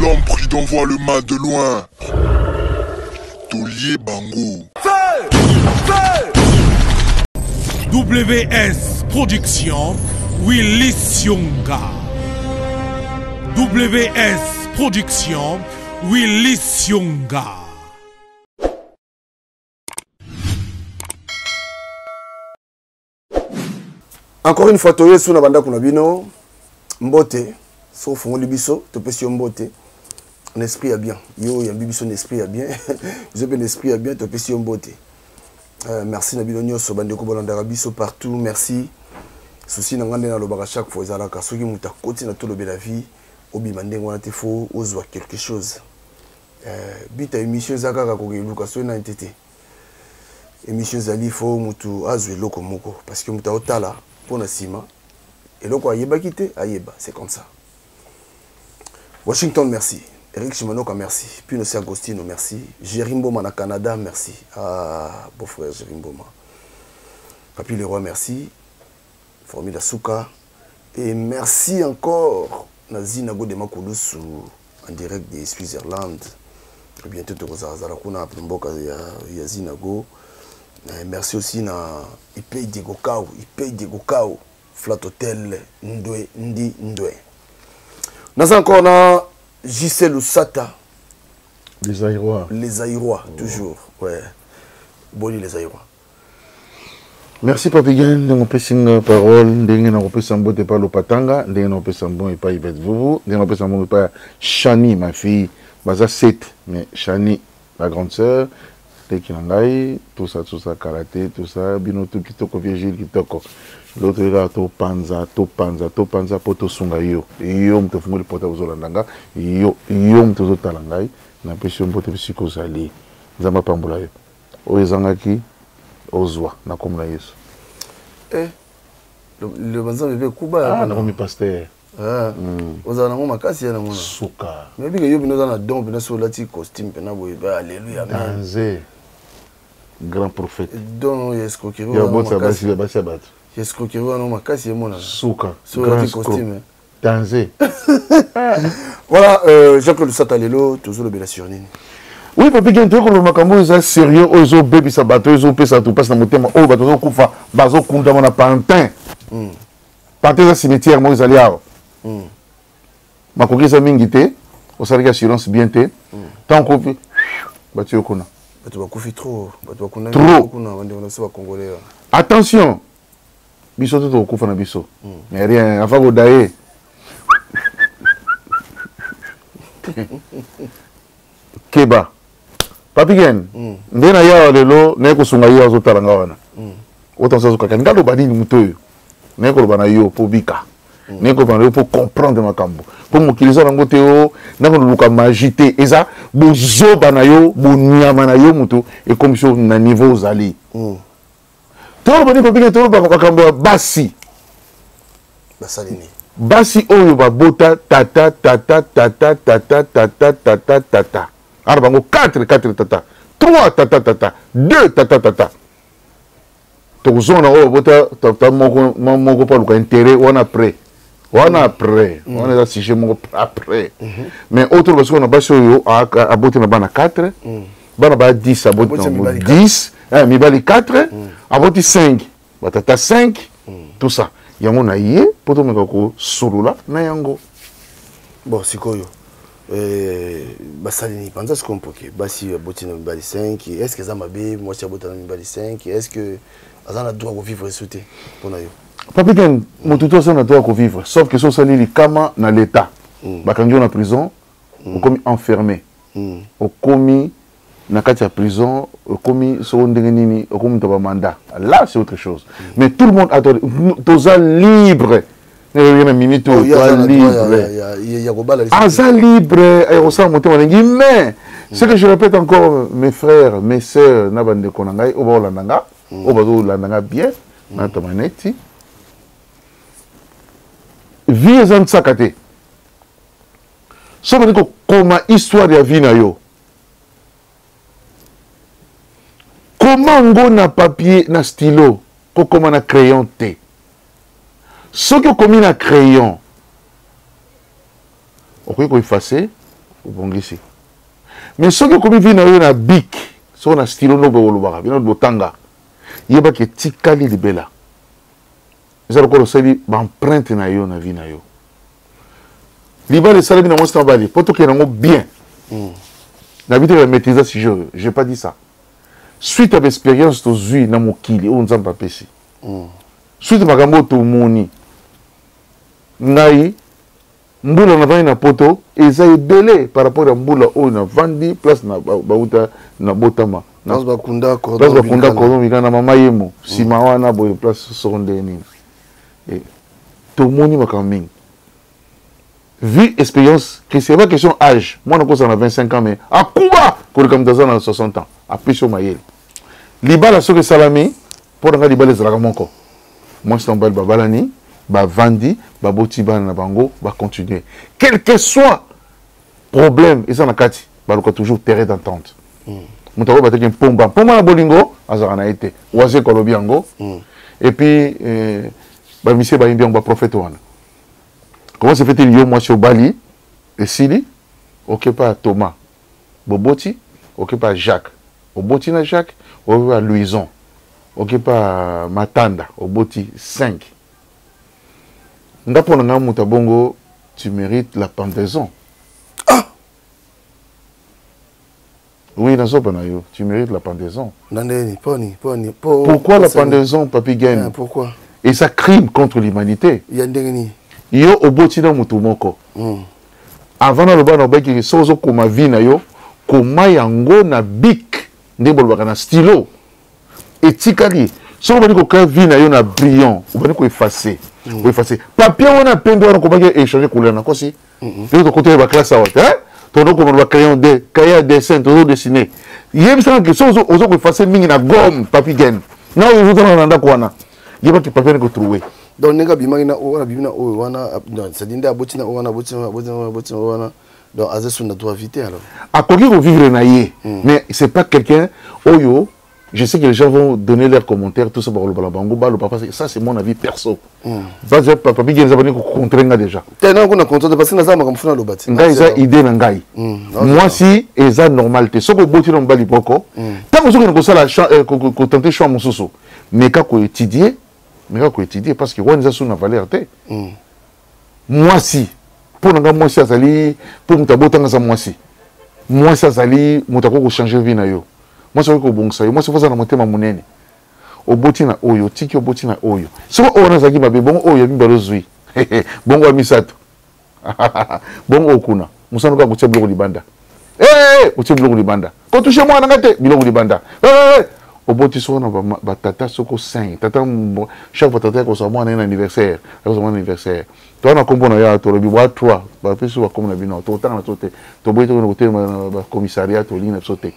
L'homme prudent voit le mal de loin. Taulier Bango. Feu Feu WS Production, Willy Sionga. WS Production, Willy Sionga. Encore une fois toye sous na bandako na bino mbote so ofongoli biso topesi yo mbote na esprit ya bien yo oyambi biso na esprit ya bien biso mpe na esprit ya bien topesi yo mbote euh, merci na bino nyonso bandeko bolandaka biso partout merci souci na ngai nde nalobaka chaque fois ezalaka soki moto akoti na tolobela vie obima ndenge wana te fo ozwa quelque chose euh, bita émission eza kaka kokeluka soki nani te te émission ezali fo motu azwa eloko moko parce que moto aotala mpo na nsima eloko ayebaki te ayeba c'est comme ça washington merci eric chimanoka merci pino si agostino merci jerry mboma na canada merci ah beau frère jerry mboma papi leroy merci formule suka et merci encore na zina godema kulusu en direct de Switzerland bientôt tokozalazala kuna na mboka ya, ya zinago eh, merci aussi na ipei diego kao ipei diego kao flat hotel ndwe ndi ndwe naza encore na jc lusata les aïrois les aïrois oh. toujours ouais boni les aïrois Merci Papi Gen ndenge opesi nga parole ndenge nakopesa mbote epai Lopatanga ndenge nakopesa mbongo epai Yvette Vuvu ndenge nakopesa mbongo epai ya Shani ma fille baza 7 mais Shani la grande sœur leki na ngai tout ça tout ça karaté tout ça bino tout kitoko vieux Gilles kitoko l'autre kaka topanza topanza topanza mpo tosunga yo yo moto ofungoli pota ozolanda nga yo yo moto ozotala ngai napesi yo mbote bisika ozali nzambe apambola yo oyo ezangaki ozwa na kombo na yesu eh, liloba nzambe mpe ekuba ah, nakomi paster ah, ozala nango makasi ya nango suka nayebi ke yo mpena oza na don mpena soki olati costume mpena boye ba alleluya danze grand prophète don ya escroquerie ya botsa basi basi ya bato ya escroquerie wana makasi emonana suka soki olati costume Danger. voilà, euh, Jean-Claude Lusata lelo tozolobela sur nini? Oui, papi Gen, toyei koloba makambo oyo eza sérieux, oyo ezobebisa bato, oyo ezopesa bato mpasi na motema, oyo bato bazokufa, bazokundama na pantin. Mm. Pantin eza cimetière moko ezali awa. Mm. Makoki eza mingi te, osalaki assurance bien te. Mm. Ntango okofi, bato yo kuna. Bato bakufi trop, bato bakundami kuna, bandeko na biso ba Congolais. Attention! biso te tokokufa na biso hmm. mais rien avant kodaye keba papi gen hmm. nde na yawa lelo naye kosunga ye azotala nga wana hmm. otanso azokaka nga loba nini moto oyo naye koloba na yo mpo bika naye koloba na yo mpo comprendre makambo mpo mokili eza nango te o nakoluka magie te eza bozoba na yo bonyama na yo moto ekomisi yo na niveau ozali toloba nini papike toloba makambo ya basi basali nini basi oyo babota tata tata tata tata tata tata tata ana bango 4 4 tata 3 tata tata 2 tata tata tokozonga na oyo babota tata moko moko mpo aluka intérêt wana après wana après mm. wana eza sujet moko après mm -hmm. mais oyo toloba sikoyo na basi oyo aboti na bana 4 mm. bana ba 10 aboti na bango 10 eh, mibali 4 mm. aboti 5 batata 5 mm. tout ça yango na ye mpo tomeka kosolola na yango bon sikoyo eh, basali nini mpanza sikoyo mpoke basi aboti na mibali 5 est ce que eza mabe mwasi abota na mibali 5 est ce que aza na droit kovivre esu te mpo na yo papi ken moto to aza na droit kovivre sauf que so osali likama na l'état mm. bakangi yo na prison mm. okomi enfermé mm. okomi na kati ya prison okomi soko ndenge nini okomi moto ya bamandat là c'est autre chose mm. mais tout le monde a toza libre ye na minute oyo toza libre aza libre ya kosala motema alingi mais ce que je répète encore mes frères mes sœurs na bandeko na ngai oyo baolanda nga oyo bazolanda nga bien natama neti vie eza nsaka te soki olingi kokoma histoire ya vie na yo koma yango na papier na stylo kokoma na crayon te soki okomi na crayon okoki koefface Obongisi. Mais soki okomi vie na yo na bic, soki na stylo nde olobaka, bino botanga, yeba ke etikali libela. Eza lokola osali ba empreinte na yo na vie na yo. Libala esalemi na mwasi na mobali mpo tokende yango bien. Na bino te maîtriser sujet oyo, j'ai pas dit ça. Suite ya ba expérience tozwi na mokili oyo Nzambe apesi. Suite makambo oyo tomoni. Ngai mbula navandi na poto eza ebele par rapport ya mbula oyo navandi place na bauta na botama place bakunda cordon bakunda cordon ombilical na mama yemo nsima wana boye place soko ndenge nini. Tomoni makambo mingi, vie, expérience, que c'est pas question âge. Mwana kozala na 25 ans mais akuba koleka moto aza na 60 ans, apesi yo mayele. Libala soki esalami, mpo na ngai libala ezalaka moko, mwasi na mobali babalani, bavandi, baboti bana na bango, bacontinue. Quel que soit problème eza na kati, baluka toujours terrain d'entente. Moto akoyeba teke mpomba mpomba na bolingo azalaka na ye te, wazeko alobi yango. Et puis bamisie bayimbi yango, baprophète wana. Comment se fait-il yo mwasi obali, esili, okepa ya Thomas, boboti, okepa ya Jacques, oboti na Jacques, okepa ya Louison, okepa ya Matanda, oboti 5. Nga mpo na nga, moto bongo, tu mérites la pendaison. Ah! Oui, nazoba na yo, tu mérites la pendaison. Na ndeni poni poni po Pourquoi la pendaison, Papi Gen? Ah, pourquoi? Et ça, crime contre l'humanité. Ya ndenge nini? Yo oboti na moto moko. Avant naloba na obaki, soki ozokoma vie na yo, koma yango na bic, nde bolobaka na stylo, etikali. Soki obandi kokaya vie na yo na brillant, obandi koefface, koefface papier wana, pembe wana, komaki échange couleur na kosi. Yo tokotela baclasse awa te, tozokoma na bacrayon de cahier ya dessin, tozodessine. Yebisaka ke soki ozo koefface mingi na gomme, Papi Gen, na oyo ozotanga na ndako wana, yebaki papier wana ekotrouwe. Donc ndenge abimaki na oyo wana, abimi na oyo wana, c'est-à-dire nde aboti na oyo wana, aboti na oyo, aboti na oyo, aboti na oyo wana, donc aza sur na droit vite alors. Akoki kovivre na ye, mais c'est pas quelqu'un oyo. Je sais que les gens vont donner leurs commentaires, tout ça, bango, balo, papa, ça c'est mon avis perso. Parce que papa Bigel, ça va contrer nga déjà. Te na kuna contre parce que naza makambo funa loba ti. Ngai eza idée na ngai. Moi si eza normal te. Soko boti na mobali moko, tango soki nakosala ko tenter choix mosusu, meka ko étudier, meka ko étudier parce que wana eza su na valeur te. Mwasi, mpo na ngai mwasi azali mpo moto abotanga aza mwasi. Mwasi azali moto akoki kochanger vie na yo. Mwasi akoki kobongisa yo. Mwasi aza na motema monene. Oboti na oyo, otiki, oboti na oyo. Soki oyo wana azalaki mabe, bongo oyo ya mibale ozwi, bongo ya misato, bongo oyo kuna mosano kaka kotia biloko libanda. Otie biloko libanda, kotouche mwana nga te, biloko libanda. Oboti soko na batata soko 5 tata, chaque fois tata akozwa mwana ye na anniversaire, akozwa mwana anniversaire. Toza na nkombo na yo, tolobi bwa 3, bapesi bakombo na bino, tokotanga na biso te, toboyi, tokende kotelema na bacommissariat, tolingi na biso te.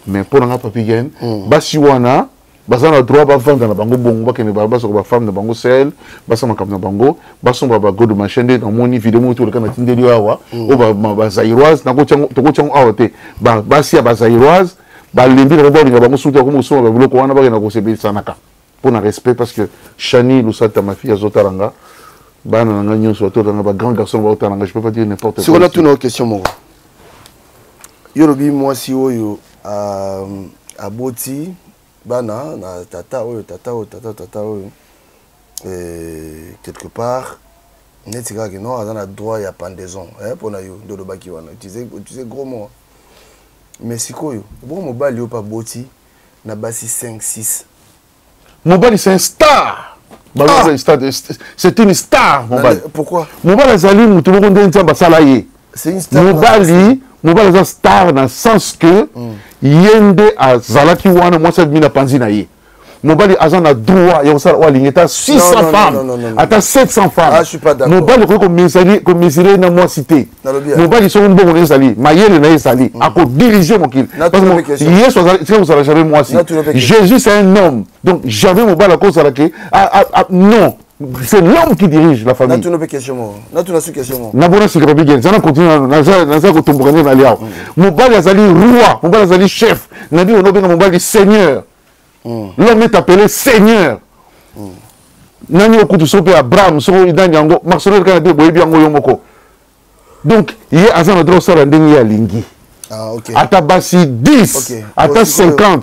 Mais mpo na nga, Papi Gen, basi wana baza na droit bavanda na bango bongo, bakende basoka bafemme na bango sel, basala makambo na bango, basomba bagode machin. Nde namoni video moko toleka na tindeli oyo awa, oyo bazairoise, tokotia yango awa te. Basi ya bazairoise balembi bango, balinga bango suki, bakomi kosomba babiloko wana, bakenda kosepelisanaka. Mpo na respect, parce que Chani Lusata, ma fille, azotala nga, bana na nga nyonso batotala nga, bagrand garçon baotala nga, je peux pas dire n'importe quoi. Sikoyo natuna yo question moko. Yo olobi mwasi oyo aboti bana na tata oyo, tata oyo, tata, tata oyo, quelque part neti kaka non, aza na droit ya pendaison mpona yo nde olobaki wana, utiliser gros mot. Mais sikoyo bongo mobali oyo mpe aboti na basi 5 6? Mobali c'est un star. Ah. C'est une star, mobali. Pourquoi? Mobali azali motu moko nde Nzambe asala ye. Mobali, mobali aza star na sens que ye nde azalaki wana, mwasi abimi na panzi na ye. Mobali aza na droit ya kosala oyo alingi, ata 600 femmes, ata 700 femmes, mobali okoki komesure na mwasi te. Mobali soki mbongo na ye ezali, mayele na ye ezali, akodirige mokili. Yesu tika kozala jamais mwasi. Jésus, c'est un homme, donc jamais mobali akozala ke non, c'est l'homme qui dirige la famille. Nabona sika, Papi Gen, zana continue, naza kotomboka nde nali awa. Mobali azali roi, mobali azali chef na bino, onobenga mobali seigneur. L'homme est appelé seigneur. Nani okutu, soki mpe Abraham, soki nani yango marcelin kaka te, boyebi yango yo moko. Donc ye aza na droit osala ndenge ye alingi. Ah, okay. Ata basi 10, okay. Ata 50.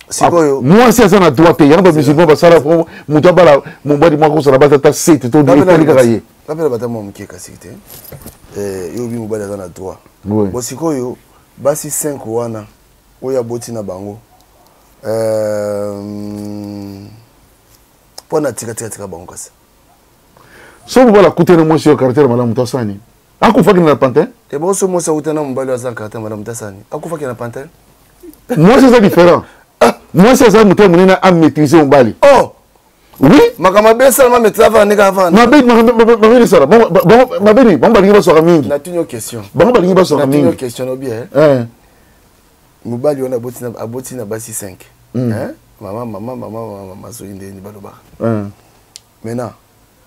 Sikoyo mwasi aza na droit te. Yango bamusulman basala moto abala mobali moko akosala basi ata 7 to etali kaka ye. Kapela bata mwa moke kasi te. Eh, yo obi mobali aza na droit. Oui. Bo sikoyo basi 5 wana oyo aboti na bango mpo na tika tika tika bango kasi. Soki mobali akutani na mwasi oyo caractère malamu to asala nini? Akufaki na pantin? E bongo soki mwasi akutani na mobali oyo aza na caractère malamu to asala nini? Akufaki na pantin? Mwasi aza différent. Mwasi aza motema monene a maîtriser mobali. Oh! Oui. Makambo mabe esalama maîtrise avanda ndenge avanda. Mabe mabe esala. Mabe nini? Bango balingi baswaka mingi. Natuni yo question. Bango balingi baswaka mingi. Natuni yo question obi eh. Eh. Mobali wana aboti na basi 5. Hein? Mama mama mama mama soki ndenge balobaka. Maintenant,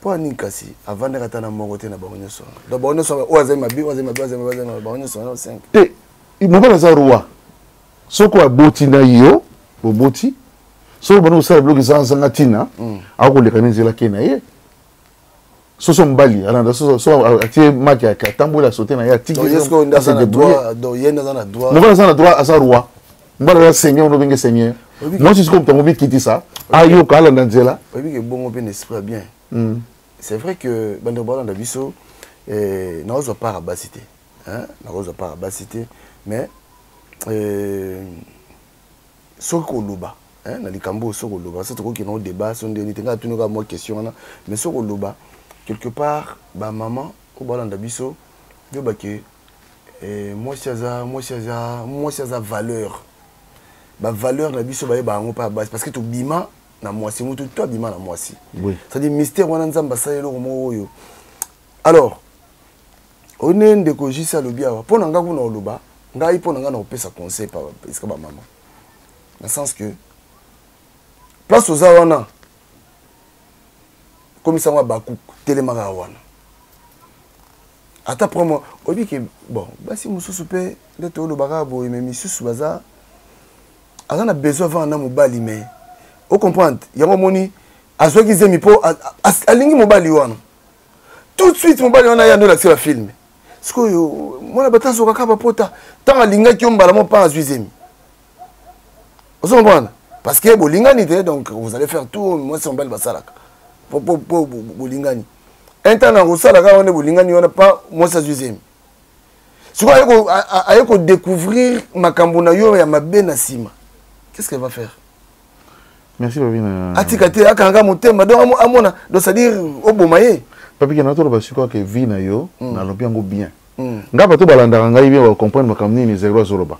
mpo nini kasi avandaka ata na moko te na bango nyonso wana? Donc bango nyonso oyo azali mabe, oyo azali mabe, oyo azali mabe, oyo azali mabe, bango nyonso wana 5. Te, mobali aza roi. Soki aboti na yo, boboti. Soki obandi kosala biloko ezanga ntina, akoleka na nzela ke na ye. Soso mobali alanda soso, so atie maki ya atamboli asote na ye atiki. Donc, est-ce que nde aza na droit? Donc ye nde aza na droit. Mobali aza na droit, aza roi. Mobali aza seigneur, ono obenge seigneur. Mwasi sikoyo moto yango mikitisa, ayoka alanda nzela. Oyebi ke bongo mpe na esprit ya bien. C'est vrai que bandeko balanda biso, nakozwa part ya basi te. Hein? Nakozwa part ya basi te, mais soki koloba, hein, na likambo oyo soki koloba, soki tokoki na débat, soki ndeni te, ngai natuni kaka mwa question wana, mais soki koloba, quelque part, ba maman oyo balanda biso, yoba ke, mwasi aza, mwasi aza, mwasi aza valeur. Ba valeur na biso bayeba yango pa basi, parce que tobima na mwasi, mutu to abima na mwasi. Oui. C'est-à-dire mystère wana Nzambe asala eloko moko oyo. Alors, one ndeko Jisi alobi awa, mpo na nga kuna oloba, ngai mpo na nga na kopesa conseil pa esika ba mama. Na sens que place oza wana, komisa ngo baku telemaka wana. Ata promo, oyebi ke, bon, basi mosusu pe nde tolobaka boye, mais misusu baza aza na besoin avant na mobali, mais o comprendre yango omoni azwaki zemi po alingi mobali wana tout de suite mobali wana ya ndo lakisa ba film. Sikoyo mwana bato azoka kaka bapota ntango alingaki yo mbala moko mpa azwi zemi. Ozo comprendre? Parce que bolingani te, donc vous allez faire tout mwasi mobali basalaka po, po, po, bolingani. Un temps na kosalaka wana bolingani wana pa mwasi azwi zemi. Sikoyo aye ko découvrir makambo na yo ya mabe na nsima. Qu'est-ce qu'elle va faire? Merci, Papi, na Atika te, akanga motema, donc amona, donc c'est-à-dire oboma ye. Papi, ke na toloba sikoyo ke vie na yo, nalobi yango bien. Nga bato balandaka ngai bien, ba comprendre makambo nini Zero azoloba.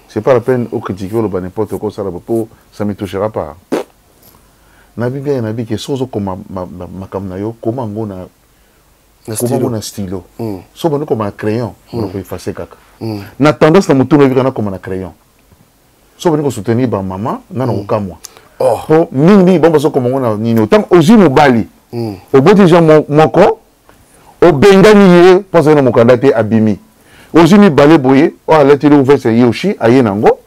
C'est pas la peine o critiquer oloba n'importe quoi, osala po ça me touchera pas. Nabi bien, nabi ke soki ozokoma makambo na yo, koma yango na Na koma stylo. yango na stylo. Soki obandi koma na crayon, ona ko effacer kaka. Na tendance na motu nayebi kaka nakoma na crayon. Soki obandi kosoutenir ba mama, nga na kokamwa. Oh. Po mingi mingi bango bazokoma yango na nini, otango ozwi mobali, oboti jean moko, obengani ye mpo azali na mokanda te, abimi. Ozwi mibale boye, oyo alateli ouverte ye oshi, aye nango.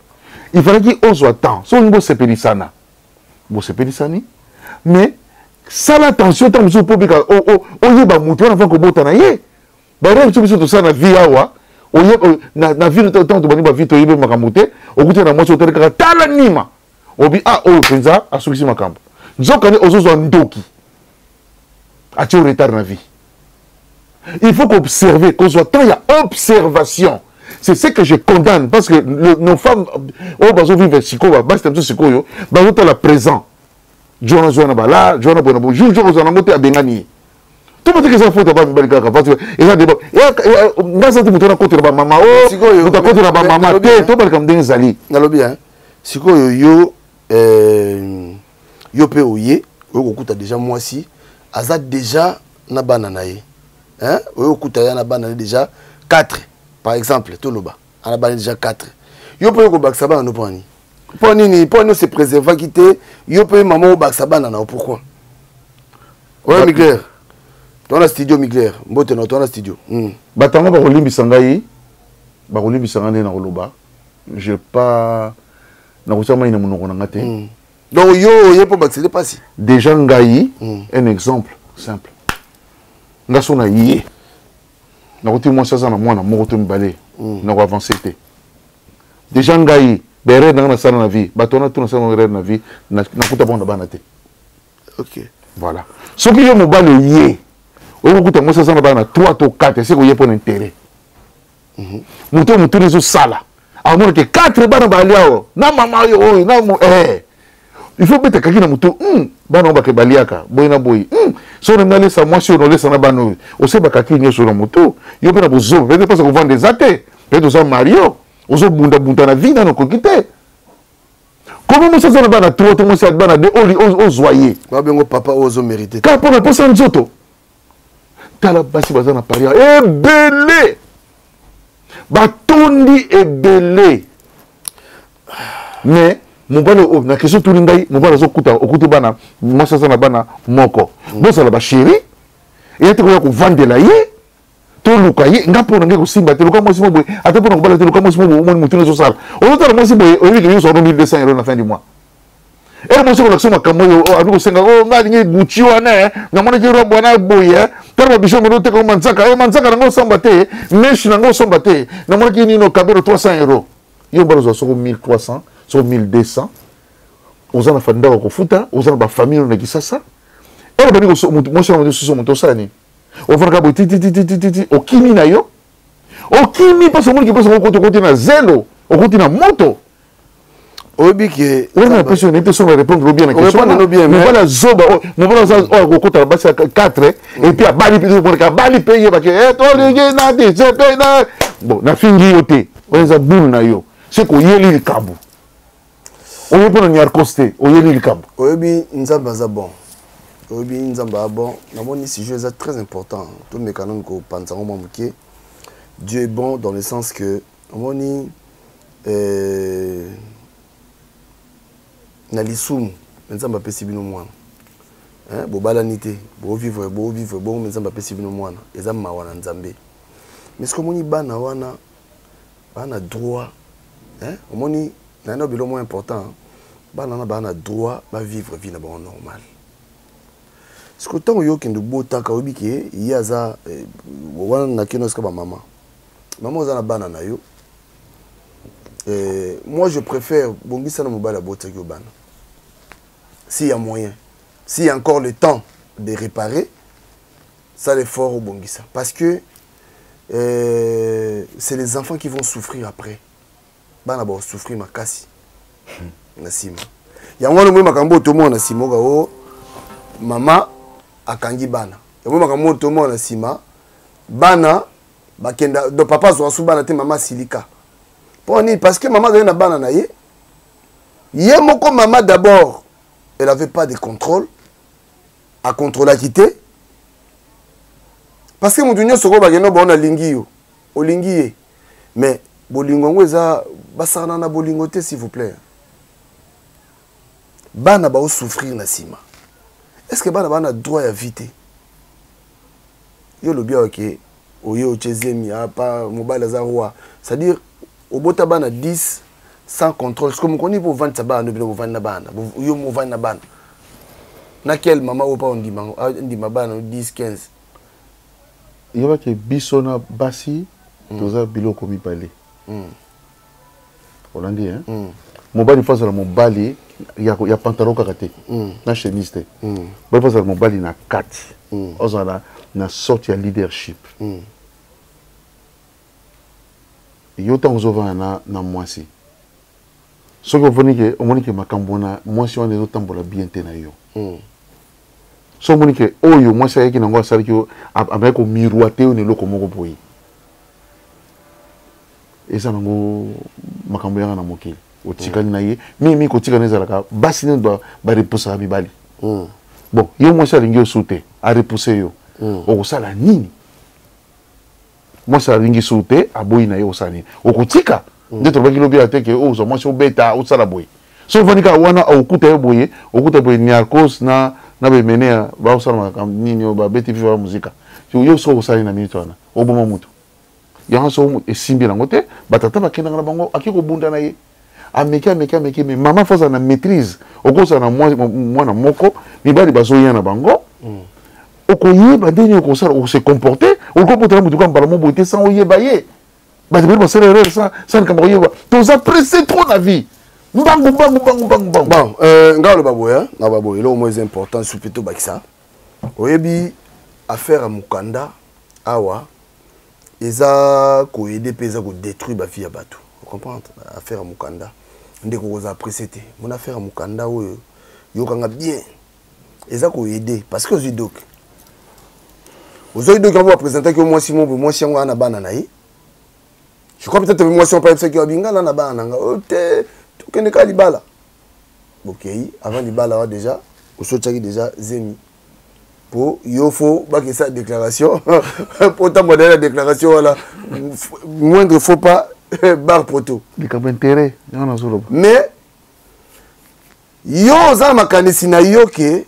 Il fallait ozwa temps. Soki olingi bosepelisana, bosepelisani, mais sala attention ntango mosusu mpo obika, oyeba motu wana avant kobota na ye. Ba erreur mosusu biso tosala na vie awa, na vie ntango tobandi ba vie toyebi makambo te, okuti na mwasi otali kaka tala nima, obi, ah, oyo mpenza asukisi makambo. Nzokande ozozwa ndoki, atie retard na vie. Il faut qu'observer, qu'on soit temps, il y a observation. C'est ce que je condamne, parce que nos femmes, oh, bazo vivre siko, ba, basi na biso sikoyo, bazo tala présent. Joana, Joana, ba la, Joana, bona, bo, jour, jour, ozana ngote, abengani ye. Tout le monde qui s'en fout, ba, mibali kaka, parce que, eza débat. Et, et, et, nga sa ti moto na kotela ba mama, oh, Sikoyo, moto akotela ba mais, mama, nalobi, te, hein. to balika ndenge ezali. Nalobi, hein. Sikoyo, yo pe oye, oyo kokuta déjà mwasi, aza déjà na bana na ye. Hein? Oyo kokuta ya na bana na ye déjà 4, par exemple, toloba. Ana bana déjà 4. Yo pe kobakisa bana no poni. Po nini? Po nini se préserver ki te? Yo pe maman obakisa bana na pourquoi? Ouais, Migler. Toi na studio Migler, mbote na toi na studio. Batango ba kolimbisa ngai, ba kolimbisa ngai na koloba. Je pas na kotia mai na monoko na nga te. Donc yo oye po bakisele pasi. Déjà ngai, un exemple simple. Nga so na ye. Nakuti mwasi aza na mwana moko to mibale, nakoavance te. Déjà ngai, baerreur na ngai nasala na vie, bato wana tu nasala bango erreur na vie, nakuta bango na bana te. Voilà. Soki yo mobali oye, okokuta mwasi aza na bana 3 to 4, seke oye mpo na intérêt. Moto oyo motuni ezosala, amona ke 4 bana bali awa na mama oyo oyo na mo, Il faut beta kaki na moto, bana oyo bake baliaka boye na boye. Soki olingi nalesa mwasi oyo, nolesa na bana oyo, oseba kaki nyonso na moto. Yo mpe na bozoba, peut-être mpasa kovanda eza te, peut-être oza mario, ozobundabunda na vie nano okoki te. Komi mwasi aza na bana 3 to mwasi ya bana 2, ozwa ye. Babengo papa oyo ozomérite. Kaka mpona mposa nzoto. Tala basi baza na Paris ebele, batondi ebele. Mais mobali oyo na question tuni ngai, mobali azokuta, okuti bana, mwasi aza na bana moko, bozala ba chéri, eya te koya kovandela ye, toluka ye. Nga mpo na ngai kosimba te, luka mwasi mo boye, ata mpo na kobala te, luka mwasi mo boye, omoni motuni ezosala. Ozotala mwasi boye, oyebi ke nyonso wana 1200 euro na fin du mois. Ere mwasi kolakisa makambo oyo, oh, abi kosenga, oh, ngai alingi Gucci wana, namonaki robe wana boye, tala babiso molo oteka manzaka, manzaka nango osomba te, meshi nango osomba te, namonaki nino kabelo 300 euro. Yo mbala ozwa soko 1300, soko 1200, oza na ndako ya kofuta, oza na bafamille na Kisasa. Ere bandi mwasi wana mosusu moto osala nini? Ofandaka boye ti, ti, ti, ti, ti, ti, ti, okimi na yo. Okimi parce omoni ke place okoti, okoti na zelo, okoti na moto. Oyebi ke wana napesi yo, nayebi te soki na répondre bien na question. Répondre bien, mais mobali azoba, oyo, mobali aza oyo akokota na basi ya 4, et puis abali mpe, omonaka abali mpe ye bake, tolingi na te, se mpe na bon, nafingi yo te, oyo eza boule na yo, se koyeli likambo oye mpo na niarkos te, oyeli likambo. Oyebi Nzambe aza bon, oyebi Nzambe aza bon. Namoni sujet eza très important, tomeka nanu kopanza yango mwa moke. Dieu est bon dans le sens que omoni, na lisumu Nzambe apesi bino mwana, hein, bobalani te, bovivre, bovivre bongo, Nzambe apesi bino mwana, eza mawa na Nzambe. Mais soki omoni bana wana bana droit, hein, omoni na no bilo moins important, bana wana bana droit ba vivre vie na bango normal. Soki ntango yo okende obotaka, oyebi ke ye aza, wana na kino esika ba mama. Mama oza na bana na yo. Moi je préfère bongisa na mobali abotaki yo bana. S'il y a moyen, s'il y a encore le temps de réparer, ça l'effort au bongisa. Parce que c'est les enfants qui vont souffrir après. Bana ba souffrir makasi. Na sima. Yango wana moi makambo to mona sima ka o mama akangi bana. Yango makambo to mona sima bana bakenda do papa azwa su bana te, mama silika. Pour nini? Parce que mama azali na bana na ye. Ye moko mama d'abord, elle avait pas de contrôle. A contrôler quitté. Parce que mutu nyonso ko bakenda ba ona lingi yo. Olingi ye. Mais bolingo yango eza basakana na bolingo te, s'il vous plaît. Bana ba souffrir na sima. Est-ce que bana bana droit ya vie te? Yo lobi awa ke oye otie zemi, ah, pa mobali aza roi. C'est-à-dire obota bana 10 sans contrôle. Parce que mokoni po vendre sa bana, bino bovandi na bana. Yo mo vandi na bana. Na quelle mama oyo pa ondima, ah, ondima bana 10, 15? Yebake biso na basi, toza biloko mibale. Olandi, hein? Mobali faut azala mobali ya pantalon kaka te, na chemise te. Mobali faut azala mobali na kati. Ozala na sorte ya leadership. Yo ntango ozovanda na mwasi, soki omoni ke makambo wana mwasi wana ezotambola bien te na yo. So omoni ke oyo mwasi ayaki nango asalaki yo, ameki komiroite yo na eloko moko boye. Eza nango makambo yanga na mokili. Otikali na ye, mingi mingi kotikana ezalaka basi nde ba repoussaka mibali. Bon, yo mwasi alingi yo su te, a repousse yo. Okosala nini? Mwasi alingi su te, aboyi na ye, osala nini? Okotika. Nde tolobaki lobi ya te ke ozwa mwasi obeta, osala boye. So ovandi kaka wana, okuta ye boye, okuta boye Niarcos na bemenea, baosala makambo nini oyo babeti viva ya muzika. Yo soki okosala nini na minute wana? Oboma motu. Yango soki esimbi nango te, batata bakendaka na bango, ake kobunda na ye. Ameki, ameki, ameki, mais mama faut azala na maîtrise. Okozala na mwana moko, mibali bazoya na bango. Okoyeba ndenge nini okosala, okose comporter, okoki kobotela moto kaka mbala moko boye te sans oyeba ye. Bato ebele basala erreur sans likambo koyeba. Toza pressé trop na vie. Mbangu, mbangu, mbangu, mbangu, mbangu. Bon, ngai oloba boye, hein? Naloba boye, eloko moko eza important, surtout tobakisa. Oyebi affaire ya mokanda awa eza koaider mpe eza kodétruire ba vie ya bato. Comprendre? Affaire ya mokanda ndeko kozala pressé te. Mona affaire ya mokanda oyo yokanga bien, eza koaider parce que ozwi doc, ozwaki doc yango baprésentaki yo mwasi moko, mwasi yango aza na bana na ye. Je crois peut-être mwasi yango ayebisaki yo abingana na bana na nga oyo te, tokende kaka libala. Bokei avant libala wa déjà osotiaki déjà zemi po yo fo bakesa déclaration po ntango na déclaration wana moindre faux pas bar poto. Likambo intérêt yango nazoloba. Mais yo oza na makanisi na yo ke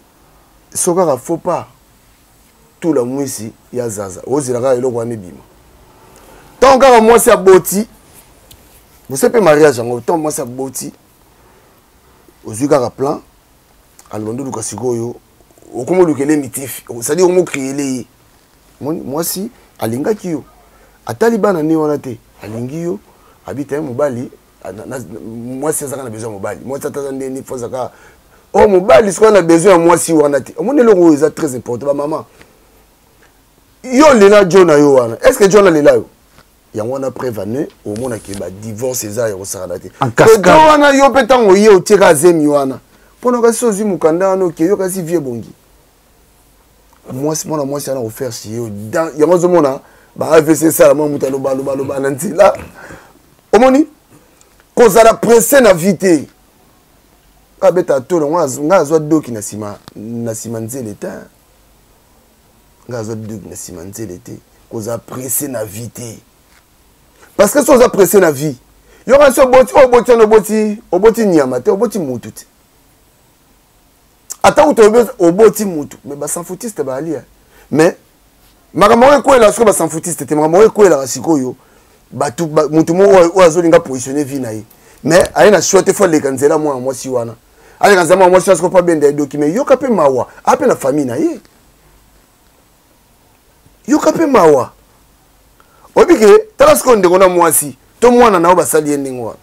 so kaka faux pas tula mwisi ya zaza, ozela kaka eloko wana ebima. Ntango kaka mwasi aboti, bose mpe mariage yango, ntango mwasi aboti ozwi kaka plan aloba oluka sikoyo okoma olukele mitif, c'est-à-dire okomo créele ye. Mwasi alingaki yo, atali bana ne wana te, alingi yo, abita ye mobali. Mwasi azaka na besoin ya mobali, mwasi ata ndeni fo azaka o mobali sikoyo na besoin ya mwasi wana te. Omoni eloko oyo eza très important, bamama, yo lela jo na yo wana, est ce que jo alela yo? Yango wana preuve ane omonaki badivorce eza ya kosakana te. Jo wana yo mpe ntango ye otieka azemi wana mpona kasi ozwi mokanda wana oke yo kasi vie ebongi. Mwasi, mwana mwasi wana kofaire si yo yango ozomona ba AVC esala mwa moto aloba aloba aloba na nzela. Omoni kozala pressé na vie te, abeta tolo ngai azwa doki na nsima, na nsima nzele te, ngai azwa doki na nsima nzele te. Kozala pressé na vie te, parce que so oza pressé na vie, yo kasi oboti oyo oboti wana, oboti, oboti nyama te, oboti mutu te, ata kutu oboti mutu. Mais basanfutiste baali, mais makambo oyo ekwelaka sikoyo basanfutiste te, makambo oyo ekwelaka sikoyo bato, mutu moko oyo azolinga positionne vie na ye, mais aye na choix te, fo aleka nzela mwana mwasi wana, aleka nzela mwana mwasi wana sikoyo mpo abenda ye doki. Mais yoka mpe mawa, ape na famille na ye, yoka mpe mawa. Oyebi ke tala sikoyo ndeko na mwasi to mwana na yo basali ye ndenge wana,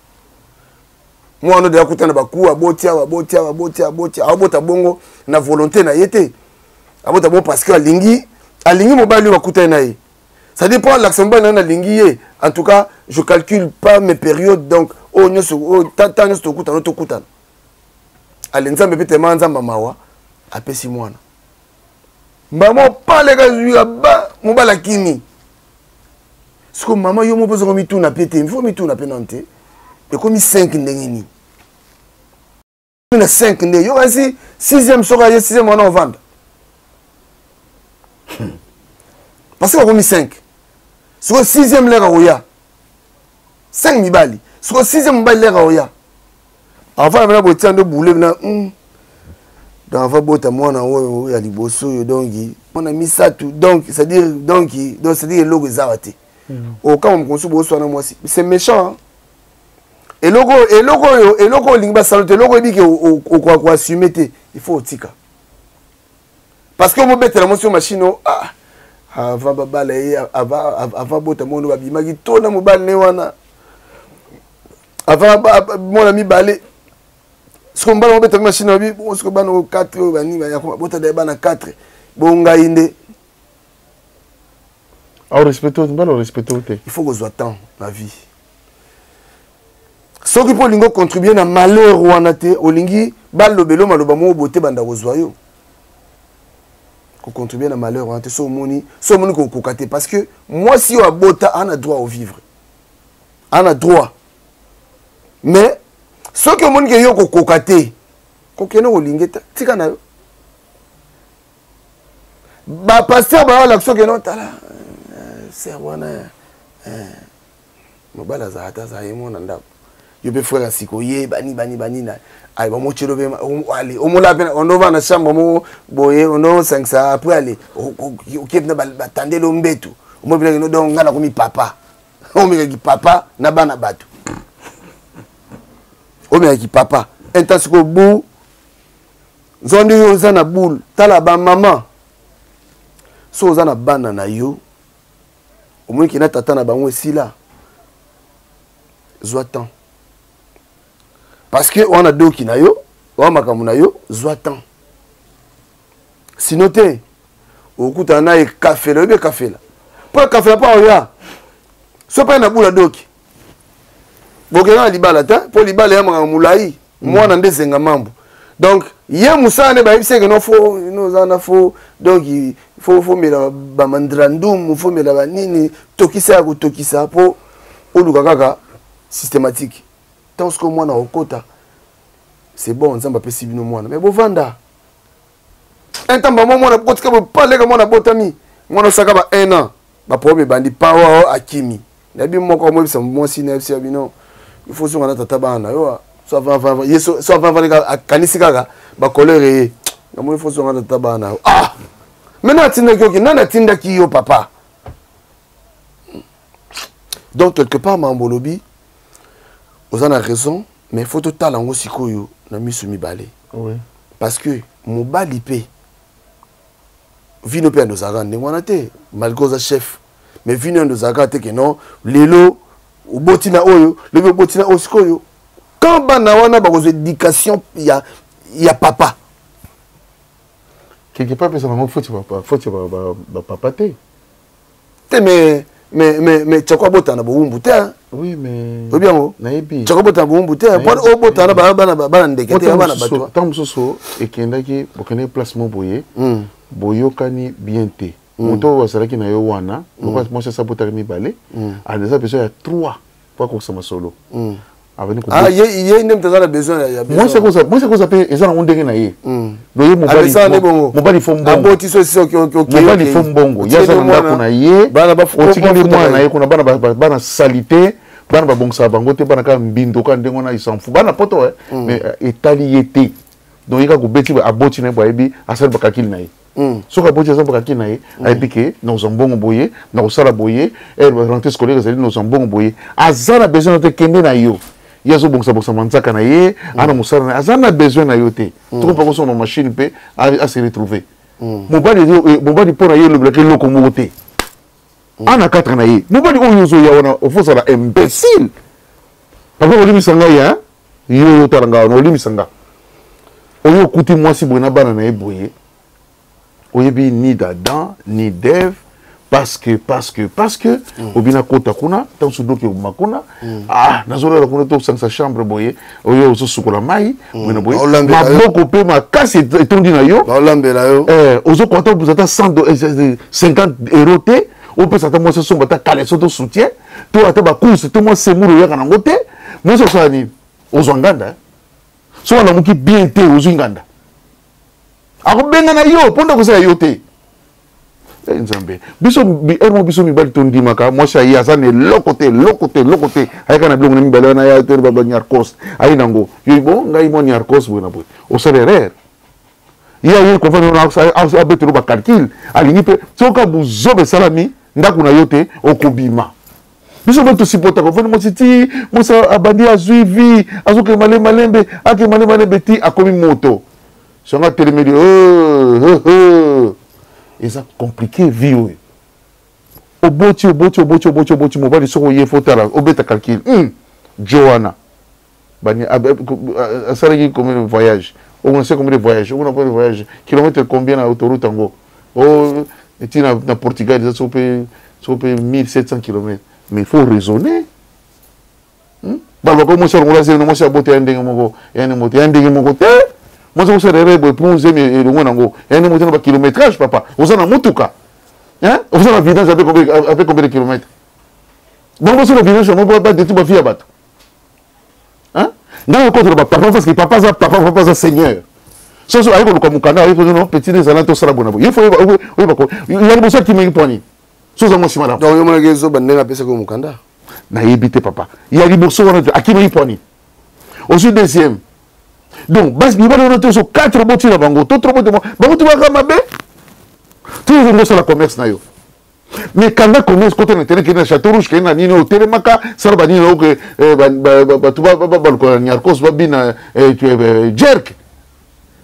mwana oyo akuta na baku, aboti awa, aboti awa, aboti, aboti, abota bongo na volonté na ye te, abota bongo parce que alingi, alingi mobali oyo akutani na ye, c'est-à-dire mpo alakisa mobali na ye nalingi ye. En tout cas je calcule pas mes périodes, donc oyo nyonso oyo ta nyonso tokutana, tokutana. Ale Nzambe mpe tema Nzambe mawa apesi mwana mbama opaleka zwika ba mobali akimi. Siko mama yo moko ozongo mituna mpe te, mfo mituna mpe nano te, ekomi 5 ndenge nini na 5 nde yo kasi 6e, soki aye 6e wana ovanda parce que bakomi 5, sikoyo 6e lere akoya 5 mibali, sikoyo 6e mobali lere akoya avant na botia nde bule na donc avant bota mwana oyo ya liboso oyo, donc mwana misato, donc c'est-à-dire donc c'est-à-dire eloko ezaka te. Okama mokonso boswana mwasi, c'est méchant. Eloko eloko oyo, eloko olingi basala te, eloko oyebi ke okoka koassume te, il faut otika, parce que omobetela mwasi oyo machine o ah, avant babala ye, avant bota mwana babimaki to na mobali ne wana, avant mwana mibale, siko mobali mobeta machine babi bongo, siko bana oyo 4 oyo bani bota da bana 4 bongai nde Orespecte mobali, orespecte te. Il faut kozwa temps na vie. Soki mpo olingi ocontribue na malheur wana te, olingi balobelo maloba moko boye te, banda kozwa yo kocontribue na malheur wana te. So omoni, so omoni kokoka te, parce que mwasi oyo abota ana droit au vivre, ana droit. Mais soki omoni ke yo kokoka te, kokende kolingi te, tika na yo. Bapasteur bayolakisa okende otala ser wana, mobali azala te, azala ye mwana ndako, yo mpe frère asika oye bani bani bani na aye bamotielo mpe ale omola mpe ondova na chambre moko boye, ondosangisa après ale okie mpena batandeli mbetu, omoi mpena kino. Donc ngai nakomi papa, omekaki papa na bana bato, omekaki papa intan. Sikoyo bu nzondi oyo oza na boule, tala bamama. So oza na bana na yo, omoni ke na tata na bango esila, zwa temps. Parce que wana doki na yo, wana makambo na yo, zwa temps. Sinon te, okutana na ekafela, oyebi ekafela. Mpo ekafela mpo oya, so mpe na bula doki. Bokenda na libala te, mpo libala ya makambo molai, mwana nde zenga mambo. Donc, ye mosala nde bayebisi eke no fo, no oza na fo, donc fo mela ba mandrandum, fo mela ba nini, tokisa ya kotokisa mpo oluka kaka systématique. Tant que mwana okota, c'est bon, Nzambe apesi bino mwana, mais bovanda. Un temps ba mwana kotika bo paleka mwana botami, mwana osaka ba 1 an, ba problème ebandi pawa akimi. Nayebi moko amoyebisa mwasi na yebisi ya bino, il faut zonga na tata bana na yo. So avant avant ye so avant avant akanisi kaka ba colère ye. Namoni faut zonga na tata bana na yo. Ah! Maintenant atindaki yo, nani atindaki yo papa? Donc quelque part mambolobi oza na raison, mais faut totala yango sikoyo na miso mibale. Oui. Parce que mobali pe vino pe andozalaka ndenge wana te, malgré oza chef, mais vino andozalaka te ke non lelo oboti na oyo, lobi oboti na oyo. Sikoyo quand bana wana bakozwa éducation ya papa, quelque part pesa bango faute papa, faute ba papa te. Te, mais tshako abota na bowumbu te, hein? Oui, mais oyebi yango? Nayebi. Tshako abota na bowumbu te, po obota na bana ndeke te, bana bato. Ntango mosusu ekendaki, bokendaki place mo boye, boyokani bien te. Moto oyo azalaki na yo wana, lokola mwasi asi abotaki mibale, aza besoin ya 3 po akokisa masolo. Avandi ko Ah, ye nde moto aza na besoin ya besoin. Mwasi akoza mpe eza nango ndenge na ye. Donc ye mobali Apesaka nde bongo. mobali fo mbongo. Aboti so esi, oke, oke, oke, Mobali oke. fo mbongo. Otikeli Ye aza na mwana. ndako na ye. Bana ba Otikeli ba mwana na ye kuna, bana salite, bana babongisaka bango te, bana kaka mbindo kaka ndenge wana, ils s'en foutent. Bana poto, hein. Mais etali ye te. Donc ye kaka kobeti, aboti na ye, bo ayebi, asali bakakili na ye. Soki aboti aza bakakili na ye, ayebi ke nakozwa mbongo boye, nakosala boye, rentrée scolaire ezali, nakozwa mbongo boye. Aza na besoin na te, kende na yo. Ye azobongisa-bongisa manzaka na ye, ana mosala na ye, aza na besoin na yo te. Toko mpe akosomba machine mpe, a se retrouver. Mobali, mobali mpo na ye olobelaka eloko moko te. Ana 4 na ye. Mobali oyo ozoya wana, ofosala imbécile. Papa, olimisa ngai, hein? Yo, yo otala ngai wana, olimisa nga. Oyo okuti mwasi boye na bana na ye boye, oyebi ni d'Adam, ni d'Ève, parce que, parce que, parce que, obina kota kuna, tant que doki obima kuna, ah, nazolala kuna, to sangisa chambre boye, oyo ozosukola mai, boye na boye. Baolambela yo. Maboko pe makasi etondi na yo. Baolambela yo. Ozokoka ata obuza ata cent do-, 50 euros te, opesa ata mwasi asomba ata caleçon to soutien, to ata ba course, to mwa semoule oyaka nango te. Mwasi osala nini? Ozwa nganda, hein? Soki alamuki bien te, ozwi nganda. Akobenga na yo, mpo ndako eza ya yo te. Nzambe, biso, bi-, biso mibali tondimaka, mwasi aye aza na eloko te, eloko te, eloko te. Ayaka na biloko na mibali wana ya te, ba, ba nyarkos. Aye nango. Yo, bon, ngai mwa nyarkos boye na boye. Osala erreur. Ye aye comprendre wana, abetelo ba calcul. Alingi pe, soki buzoba esalami, ndako na yo te, okobima. Biso mpe tosupportaka, ofandi mwasi ti, mwasi abandi azwi vie, azokende malembe malembe, akende malembe malembe ti akomi moto. Songa atelemeli, Eza compliqué vie oyo. Oboti, oboti, oboti, oboti, oboti, mobali soko ye faut tala, obeta calcul. Joanna. Bani, asalaki combien de voyages? On sait combien de voyages? On a combien de voyages? Kilomètre combien na autoroute ango? Oh, et ti na Portugal, eza sope 1700 kilomètres. Mais il faut raisonner. Ba, ba, mwasi alongola zemi, mwasi abote ya ndenge moko, ya ndenge moko te, ya ndenge moko te. Mwasi akosala erreur boye, po zemi elongwe nango. Ya ndenge moko te na ba kilométrage, papa. Oza na motuka. Hein? Oza na vidange avec combien de kilomètres? Bango baso na vidange yango, ba détruire ba vie ya bato. Hein? Ngai nakotela ba papa, parce que papa aza papa, papa aza seigneur. Soso aye koluka mokanda, aye koluka, non, petit ezala tosala bona boye. Ye fo oyeba, oyeba, oyeba ko. Ya liboso akimaki mpo nini? Soso aza mwasi malamu. Donc, yo monaki ezoba ndenge apesaki yo mokanda? Nayebi te, papa. Ya liboso wana te, akimaki mpo nini? Ozwi deuxième. Donc, basi mibali wana te, ozo 4 boti na bango, to 3 boti na bango, bango tobaka mabe. Toujours osala commerce na yo. Mais kanda commerce kota na terrain, kende na Château Rouge, kende na nini, otelemaka, sala ba nini, oke, ba, ba, ba, bato ba, ba, ba, baluka na Nyarkos, ba bina, tu, jerk.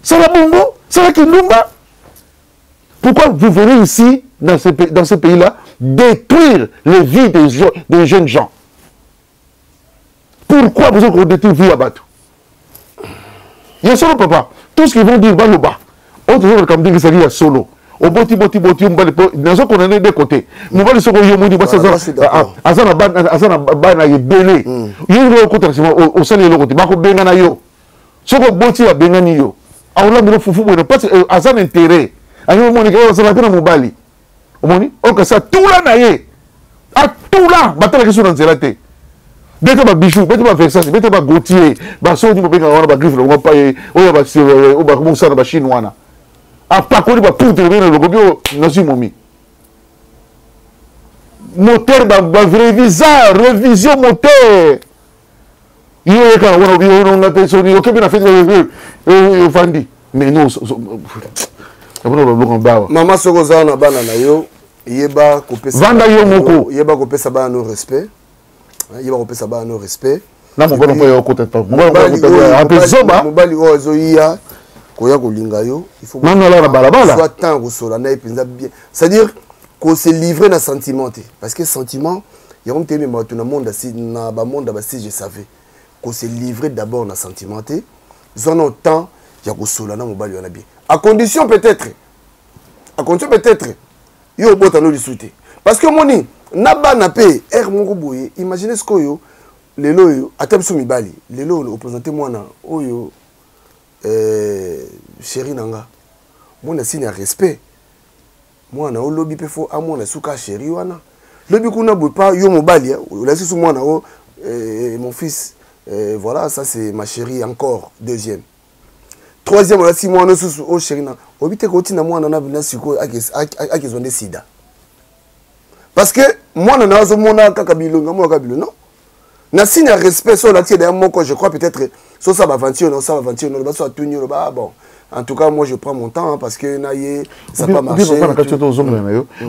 Sala bongo, sala kindumba. Pourquoi vous venez ici, dans ce, dans ce pays-là, détruire les vies des, des jeunes gens? Pourquoi vous avez détruire vie à bateau? Ya solo papa, tout ce qu'ils vont dire baloba. Autre chose comme dire que ya solo. Oboti boti boti mobali po nazo condamner deux côtés. Mobali soko yo moni basa aza na bana aza na bana ebele. Yo yo okota na sima osali eloko te bako benga na yo. Soko oboti abengani yo. Aolambela fufu boye parce que aza na intérêt. Ayo moni ke ozala te na mobali. Omoni okasa tula na ye. Atula batalaki so na nzela te. Beta ba bijoux, beta ba Versace, beta ba Gautier, ba soni bobengaka wana ba griffe na bango paye oyo ba oyo ba mosala ba chine wana. Apakoli ba poudre bino lokobi oyo nazwi momi. Moteur ba ba révisa, révision moteur. Yo yeka wana obi oyo nga te soni okebi na fete ofandi. Mais non, abona ba biloko bawa. Mama soko oza na bana na yo, yeba kopesa vanda yo moko, yeba kopesa bana no respect. Yeba kopesa bana no respect. Na mobali mpo ya okota pa. Mobali mpo zoba. Mobali oyo azoya koya kolinga yo, il faut nanu alala na balabala. Soit temps kosola na ye mpenza bien. C'est-à-dire ko se livrer na sentiment te. Parce que sentiment yango mpe emema bato na monde na ba monde ba si je savais. Ko se livrer d'abord na sentiment te. Zwa na temps ya kosola na mobali wana bien. À condition peut-être. À condition peut-être yo obota no lisu te. Parce que moni na bana pe air moko boye, imaginez ce que yo lelo oyo ata biso mibali lelo oyo opresente mwana oyo chéri na nga mwana signe ya respect mwana olobi pe fo amona suka chéri wana lobi kuna boye pa yo mobali olasi su mwana o mon fils voilà ça c'est ma chérie encore deuxième troisième olasi mwana susu o chéri na obi te kotina mwana na na sikoyo akezwa nde sida parce que mwana na azomona kaka bilongi amona kaka bilongi non na signe ya respect so olakisi d'ailleurs moko je crois peut-être so ça aventure non ça aventure non ba so atuni lo ba bon en tout cas moi je prends mon temps hein, parce que na ye ça pas marché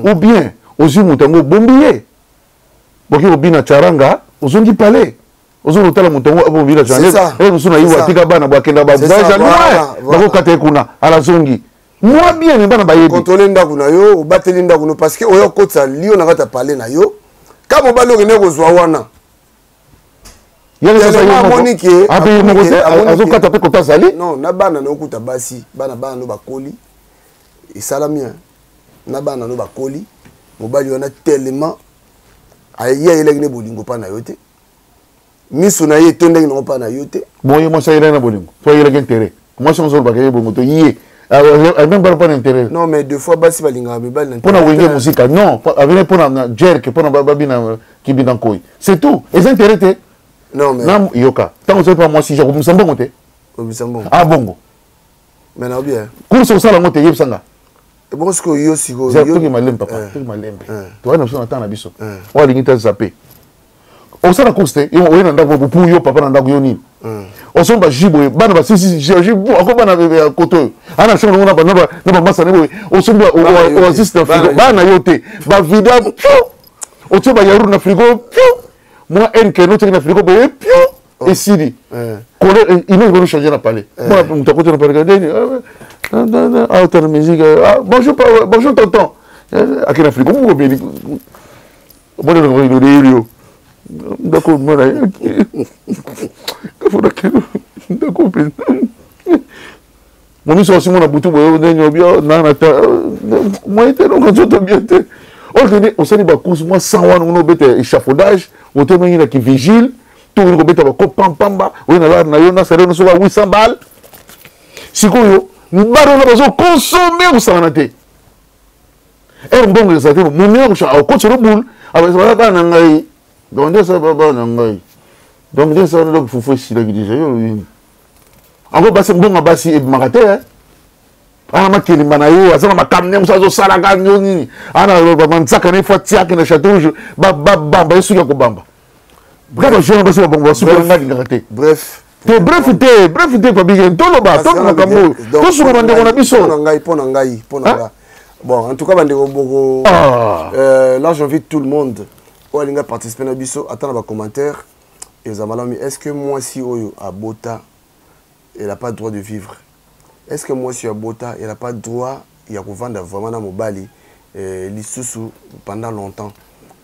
ou bien ozwi moto yango obombi ye boki kobina charanga ozongi palais ozongi kotala moto yango obina charanga mosusu na ye atika bana bakenda ba voyage loin bakokata ye kuna alazongi moi bien mais bana bayebi contrôler ndako na yo obateli ndako no parce que oyo okotisa lio na kati ya palais na yo ka mobali okende kozwa wana azokata mpe kota azali non na bana na okuta basi bana bana no bakoli esalami na bana no bakoli mobali wana tellement aye ayelaki ne bolingo mpa na yo te miso na ye etondaki nango mpa na yo te bon ye mwasi ayelaki na bolingo to ayelaki intérêt mwasi nyonso olobaka ye bongo to ye même pas pas d'intérêt. Non mais deux fois basi balinga mibali na pona wenge musika non avec pona na jerk pona babina kibina nkoi c'est tout les intérêt te. Non mais na yoka tant que pas moi si je komisa mbongo te. Komisa mbongo. Ah bongo. Mais na bien. Course osala ngo te yebisanga. Et bon ce que yo siko yo toki malembe papa toki malembe. Toi na biso na tana biso. Wa lingi ta zapper. Osala course te yo oye na ndako po yo papa na ndako yo nini. Osomba jus boye bana ba sisi jus bo ako bana ya koto oyo ana chambre ngo na ba na ba masa ne boye osomba oasis na frigo bana yo te ba vida otie ba yaourt na frigo moi NK no na frigo boye esili couleur image kono changer na palais moi moto akoti na palais ndeni ah otala musique ah bonjour bonjour tonton ake na frigo moko beli mwana na yo ndako mwana yaki kafona kino ndako mpenza momiso osi mona butu boye ndenge obi nana ta moyen te donc nzoto bien te okende osali bacourse mwa 100 wana una obeta échafaudage otemangi na kivigile to okende kobeta bakopampamba oye na lar na yo na salaire nyonso ba 800 balles sikoyo mibali wana bazokonsome kosangana te ere mbongo ezala te momia akotisa boule abazala bana na ngai donc nde asala bana na ngai donc nde asala donc fufu esilaki deja yo nini yango basi mbongo ya basi ebimaka te ana makelemba na ye aza na makambo ndenge mosusu azosalaka yo nini ana bamanzaka na ye fo atiaki na chateau rouge babamba ye soki ya kobamba kaka jeune basi babongo basuki nga alingaka te bref te bref te bref te Fabien toloba toloba makambo oyo tosunga bandeko na biso mpo na ngai mpo na ngai mpo na ngai bon en tout cas bandeko boko là j'invite tout le monde oyo alinga participer na biso ata na bacommentaire eza malamu. Est-ce que mwasi oyo abota elle a pas droit de vivre? Est-ce que mwasi oyo abota elle a pas droit ya kovanda vraiment na mobali lisusu pendant longtemps?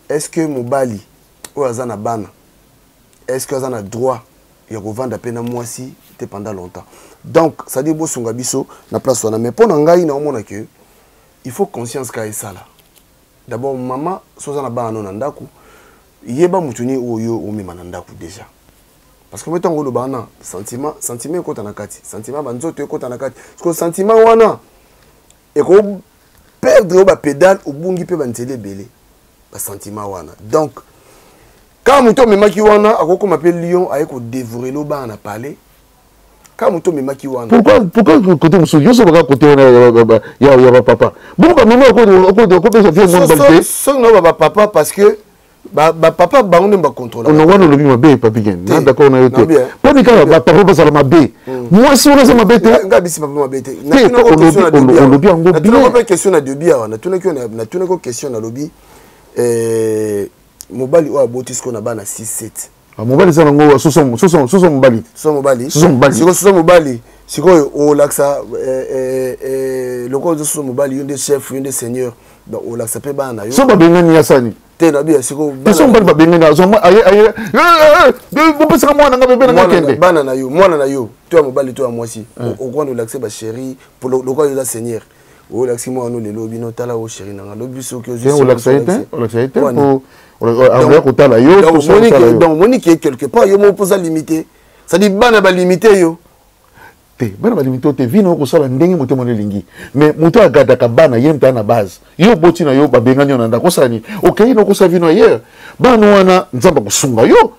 Est ce que mobali oyo aza na bana, est ce que aza na droit ya kovanda mpe na mwasi te pendant longtemps? Donc c'est à dire bosunga biso na place wana. Mais mpo na ngai, naomona ke il faut conscience ka esala d'abord. Mama, so oza na bana no na ndako, yeba motu nini oyo omema na ndako déjà, parce que ntango oloba wana, sentiment ekota na kati, sentiment banzoto ekota na kati, parce que sentiment wana ekoperdre yo bapédale, obungi mpe banzela ebele, basentiment wana. Donc kaka moto omemaki wana akokoma mpe lion, aye kodévorer lo bana na palais, kaka moto omemaki wana. Pourquoi côté mosusu nyonso baka côté wana ya bapapa bongo, bamama okopesa vie mwana bali te? Soki na bapapa, parce que bapapa bango nde bacontrôle. Wana olobi mabe, Papi Gen, na d'accord na yo te. Mponi kaka bapapa bazala mabe, mwasi wana aza mabe te. Nga bisi papa mabe te. Olobi yango. Natunaki mpe question na début awa, natunaki question, nalobi mobali oyo aboti sikoyo na bana 6 7. Mobali eza nango soso mobali. Soso mobali. Soso mobali. Sikoyo soso mobali, sikoyo olakisa lokola oza soso mobali, yo nde chef, yo nde seigneur, donc olakisa mpe bana na yo. So babengani ya sani. Te, nabi ya sikoyo. So mobali babengani, bopesaka mwana nga bebe nanga kende. Bana na yo, mwana na yo to ya mobali to ya mwasi, okwana olakisa bachéri lokola yo oza seigneur, olakisi mwana no lelo bino tala o chéri nanga, lobi soki olakisa ye te, olakisa ye te po akoya kotala yo. Donc omoni ke quelque part yo moko mpoza limité, c'est-à-dire bana balimité yo. Te, bana balimité yo te. Vi na okosala ndenge motema no elingi, mais moto agadaka bana, ye moto aya na base. Yo oboti na yo, babengani yo na ndako, osala nini? Okei na okosala vino ailleurs. Bana wana, Nzambe akosunga yo,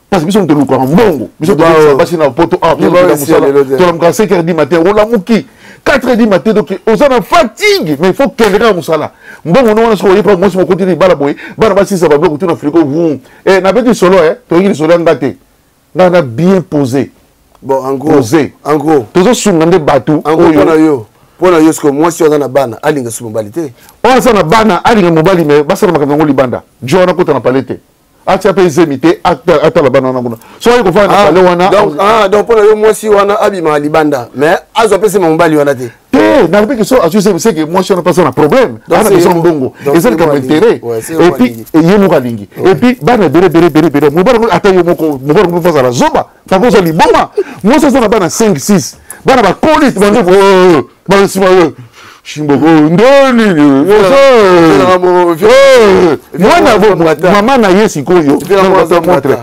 parce que biso moto elukaka mbongo, biso tobengisa basi na poto, mosala tolamukaka 5 heures du matin, olamuki 4 heures du matin, donc oza na fatigue, mais il faut kende kaka mosala. Mbongo no wana, soki oyepa mwasi mokoti libala boye, bana basisa babiloko tu na frigo vum. Nabeti lisolo, toyoki lisolo ya nga te, nga na bien posé. Bon, en gros. Posé. En gros. Tozosunga nde bato. Oyo mpona yo, mpona yo, sikoyo mwasi oyo aza na bana alinga su mobali te? Oyo aza na bana alinga mobali, mais basala makambo yango libanda. Jo wana kota na pale te, atia mpe ezemi te, atala bana wana kuna. So ayi kofanda na pale wana. Donc mpona yo, mwasi wana abimaka libanda, mais azwa mpe sema mobali wana te? Te, nalobi ke so azwi zemi, seke mwasi wana mpe aza na problème, aza na besoin mbongo, eza likambo intérêt, et puis ye moko alingi, et puis bana ebele ebele ebele ebele. Mobali ata yo moko, mobali moko azala zoba, papa oza liboma, mwasi aza na bana 5 6, bana bakoli, bango basima shimboko nde nini mwana mama na ye sikoyo montre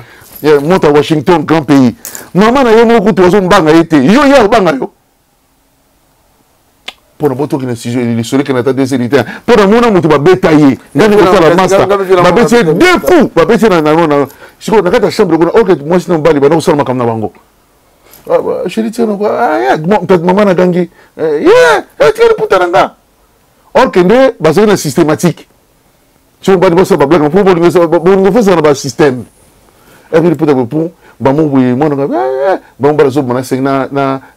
montre Washington, grand pays. Mama na ye moko kutu azombanga ye te, yo ye akobanga yo mpona botoki na sujet lisolo ekende ata deux heures te. Mpona mona moto babeta ye, ngani kosala master, babeti ye deux coups, babeti ye na sikoyo na kati ya chambre kuna. Ok, mwasi na mobali banda kosala makambo na bango. Chéri, tiana mama nagangi ye, tika liputa na nga. Or kende bazali na systématique, soki mobali bosala bablague mpo bolingo fosala na basystème eke liputa boye mpo bango boye, mwana nga bango bala zoboma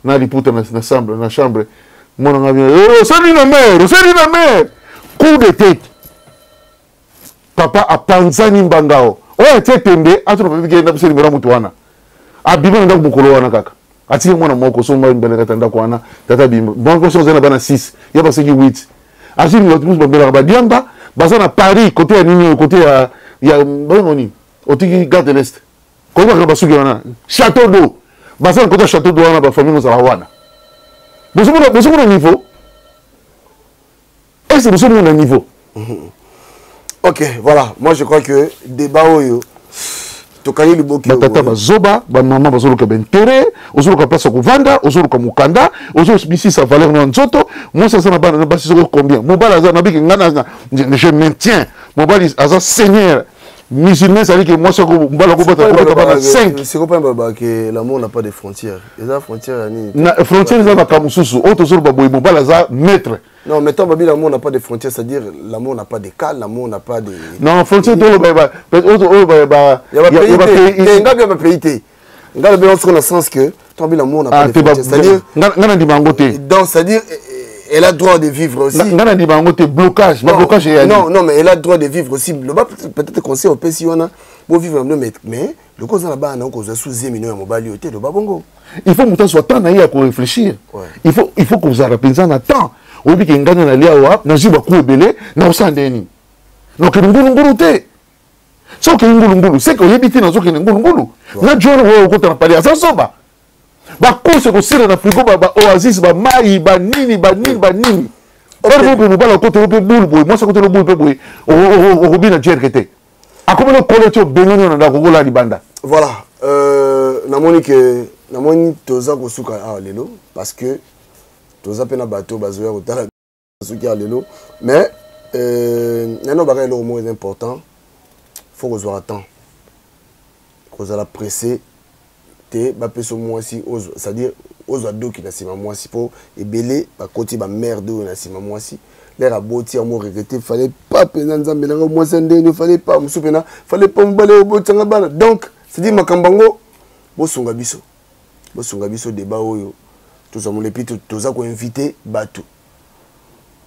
na liputa na chambre. Mwana nga bien, osali na mare, osali na mare, coup de tête, papa apanzani mbangao oyo atie tembe, atuna papi kenda biso numéro ya motu wana. Abima na ndako mokolo wana kaka, atiki mwana moko. So mobali mibale kati ya ndako wana, tata bima moko so azali na bana 6, ye baseki 8, azwi bato mosusu bamelaka badiamba, baza na Paris, côté ya nini oyo, côté ya bayango nini, otiki Gare de l'Est, koyebaka basuki wana, Château d'eau, baza na côté ya Château d'eau wana, bafamille ozala wana. Bozomona niveau? Est ce bozomona niveau? Ok, voilà, moi je crois que débat oyo tokangi liboki. Batata bazoba, bamama bazoluka baintérêt, ozoluka place ya kovanda, ozoluka mokanda, ozobisisa valeur na nzoto. Mwasi aza na bana na basi soko combien, mobali aza nabiki. Nga je maintiens, mobali aza seigneur. Musulman ezali ke mwasi mobali akobota bana 5. Sikoyo balobaka ke l'amour n'a pas de frontière, eza frontière ya nini? Na frontière eza makambo mosusu oyo tozoloba boye, mobali aza maître. Non, mais tant babi, l'amour n'a pas de frontières, c'est-à-dire l'amour n'a pas de cas, l'amour n'a pas de. Non, frontière toloba oyo ba pays te, nga bien ba pays te. Nga bien on na sens que tant l'amour n'a pas de frontières, c'est-à-dire nga na ndima yango te. Donc c'est-à-dire elle a droit de vivre aussi. Nga na ndima yango te, blocage, ba blocage eyali. Non, non, mais elle a droit de vivre aussi. Loba peut-être conseil opesi wana bo vivre, mais lokola oza na bana, okozwa su zemi no ya mobali oyo te, loba bongo. Il faut moto azwa temps na ye ya koréfléchir. Il faut kozala mpenza na temps. Oyebi ke ngai nalia awa, nazwi baku ebele, nakosala ndenge nini? Nakokende ngulungulu te. Soki okei ngulungulu, seke oyebi te nazokende ngulungulu. Na jwana oyo okota na pale, aza zoba. Bakosi ekosila na frigo, ba oasis, ba mai, ba nini, ba nini, ba nini. Ore moko mobali akotela mpe bulu boye, mwasi akotela bulu mpe boye, okobina jerke te. Akomeli okolo ti obengani yo na ndako, okolala libanda. Voilà, namoni ke namoni toza kosuka awa lelo parce que toza mpe na bato bazoya kotala soki ya lelo, mais nano baka eloko moko eza important, faut kozwaka temps, kozala pressé te, bapesa mwasi, c'est-à-dire ozwa doki na nsima mwasi, mpo ebele bakoti bamerde oyo na nsima mwasi, lere aboti yango regrete, fallait pas mpenza nzambe nanga mwasi ya ndeni, fallait pas mosusu mpena, fallait pas mobali oyo obotisanga bana. Donc c'est-à-dire makambo yango, bosunga biso, bosunga biso débat oyo tozwa molepi, toza koinvite bato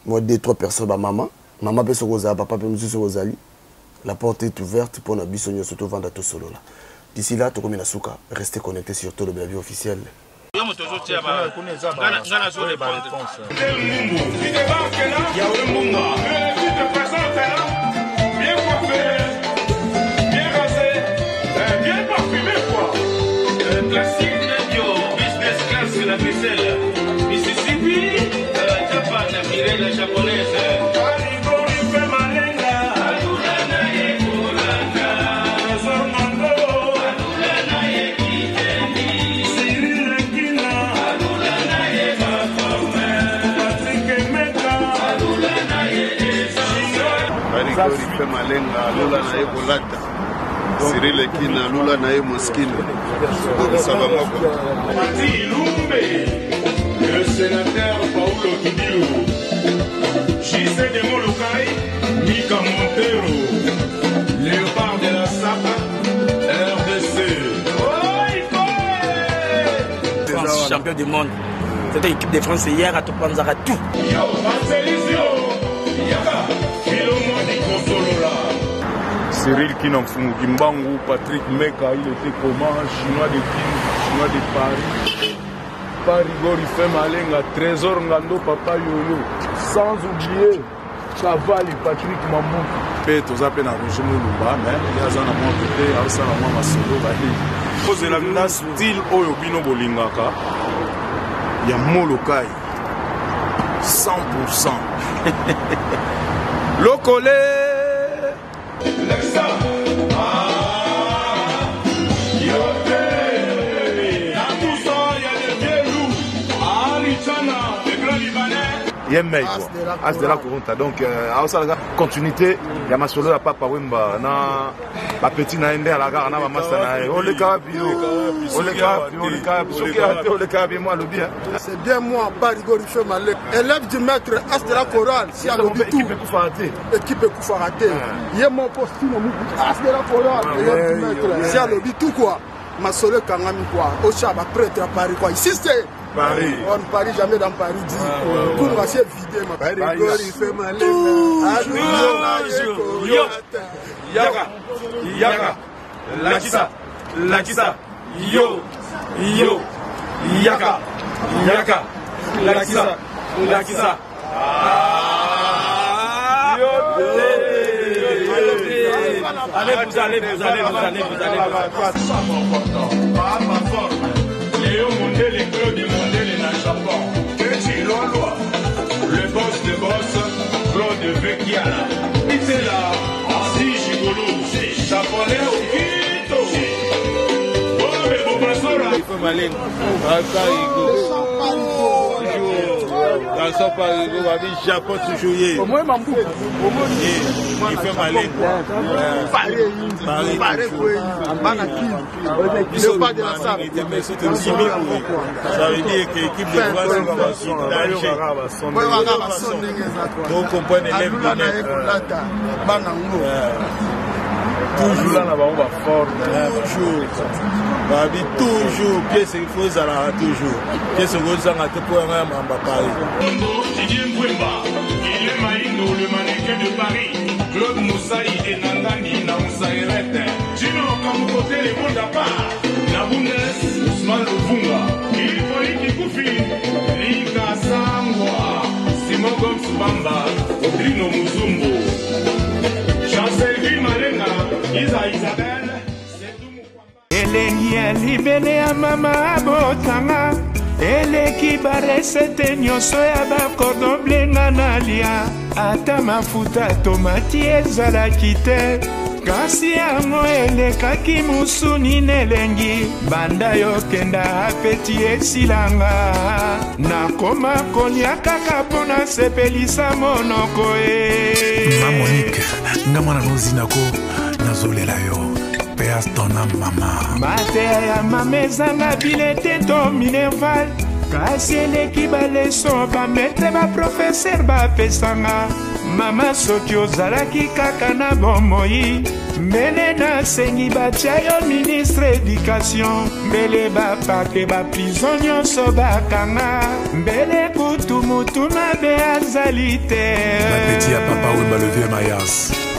moi deux trois personnes, bamama, mama mpe soki ozala, papa mpe mosusu soki ozali, la porte est ouverte mpona biso nyonso tovanda tosolola. D'ici là tokomi na suka, restez connectés sur Tolobela Vie officielle. Yo moto ozotia ba nga nazo répondre. Tu débarques là, Yahweh Mbunga. Tu te présentes là, bien coiffé, bien rasé, bien parfumé quoi. Classique bio, business class la vaisselle. Mississippi, Japan, Mireille la japonaise. Pe malenga alula na ye kolata, Cyril Ekina alula na ye Moskino, tobisa bango kwa Mati Lumbe, le sénateur Paulo Kidilu, JC de Molokai, Mika Montero, Léopard de la Sapa, RDC. France champion du monde. C'était l'équipe de France hier à Topanzara tout. Yo, Marcelisio, Yaka, Philomoni Kosolola. Cyril Kina Mfumu Kimbangu, Patrick Meka, il était comment? Chinois de Kin, Chinois de Paris. Parigori Femalenga, Trésor Ngando, Papa Yoyo. Sans oublier Cavali, Patrick Mambuku. Pe toza pe na Roger Mulumba, mais ye aza na mwa kote, aosala mwa masolo banini. Kozela na style oyo bino bolingaka ya Molokai 100%. Lokole! Lexa. Ah, yote. La Toussaint, il y a des vieux loups. Ali Chana, le grand Libanais. Ye mei quoi, As de la Coronta. Donc aosalaka continuité ya masolo ya Papa Wemba na bapeti na ye, nde alaka na bamasta na ye. Oleka wapi yo? Oleka wapi? Oleka wapi? Soki te oleka wapi? Moi alobi. C'est bien moi, Barigo Rife Malé, élève du maître As de la chorale, si alobi tout. Équipe ekufaka te. Équipe ekufaka te. Ye moko stino muku, As de la chorale, élève du maître, si alobi tout quoi. Masolo ekangami quoi. Ocha ba prêtre à Paris quoi. Ici c'est Paris. On ne parie jamais dans Paris dit. Tout le marché vidé. Barigo Rife Malé. Toujours. Yo. Yaka. Yaka. Lakisa. Lakisa. Yo. Yo. Yaka. Yaka. Lakisa. Lakisa. Ah. Yo. Allez, vous allez, vous allez, vous allez, vous allez. Papa forme. Léo Mondele, Claude Mondele na Japon. Kechi Lolwa. Le boss de boss, Claude Vekiala. Itela, Ansi Gigolo. Japonais Okito. Bombe Bobasora. Garçon Parigo, babi Japon toujours ye. Au moins Mambu. Il fait malin quoi. Paris, Paris, Bana Kin. Léopard de la Sape. Ça veut dire que l'équipe de France est en danger. Donc comprendre l'élève Alula na ye kolata bana ngo. Toujours là na bango baforme, toujours babi, toujours pièce il faut ezalaka toujours pièce okozanga te mpo yanga ya mamba Paris. Didier Mbwemba, Guillaume Maïno, le mannequin de Paris, Claude Moussaï et Nangani na Moussaïrete, Gino Kamukote, le monde à part, na Bundes, Ousmane Luvunga, Ifoli Kikufi, Lika Sangwa, Simon Simon Gomes Bamba, Odrino Muzumbu, Chancelvie Malenga, Isa Isabelle, Elengi ya libele ya mama abotanga eleki baresete nyonso ya bacordon ble nga nalia ata mafuta tomati ezalaki te kasi yango elekaki musuni na elengi banda yokenda apeti esilanga nakoma kolia kaka mpo nasepelisa monoko e ma monique nga mwana nozinako nazolela yo peas tona mama mateya ya mama ezanga bilete to minerval kasi eleki baleso bametre baprofeser bapesanga mama soki ozalaki kaka na bomoi mbele nasengi batia yo ministre edikatio mbele bapake baprison nyonso bakanga mbele kutu mutu mabe azali te bapeti ya papa wemba le vieux mayas.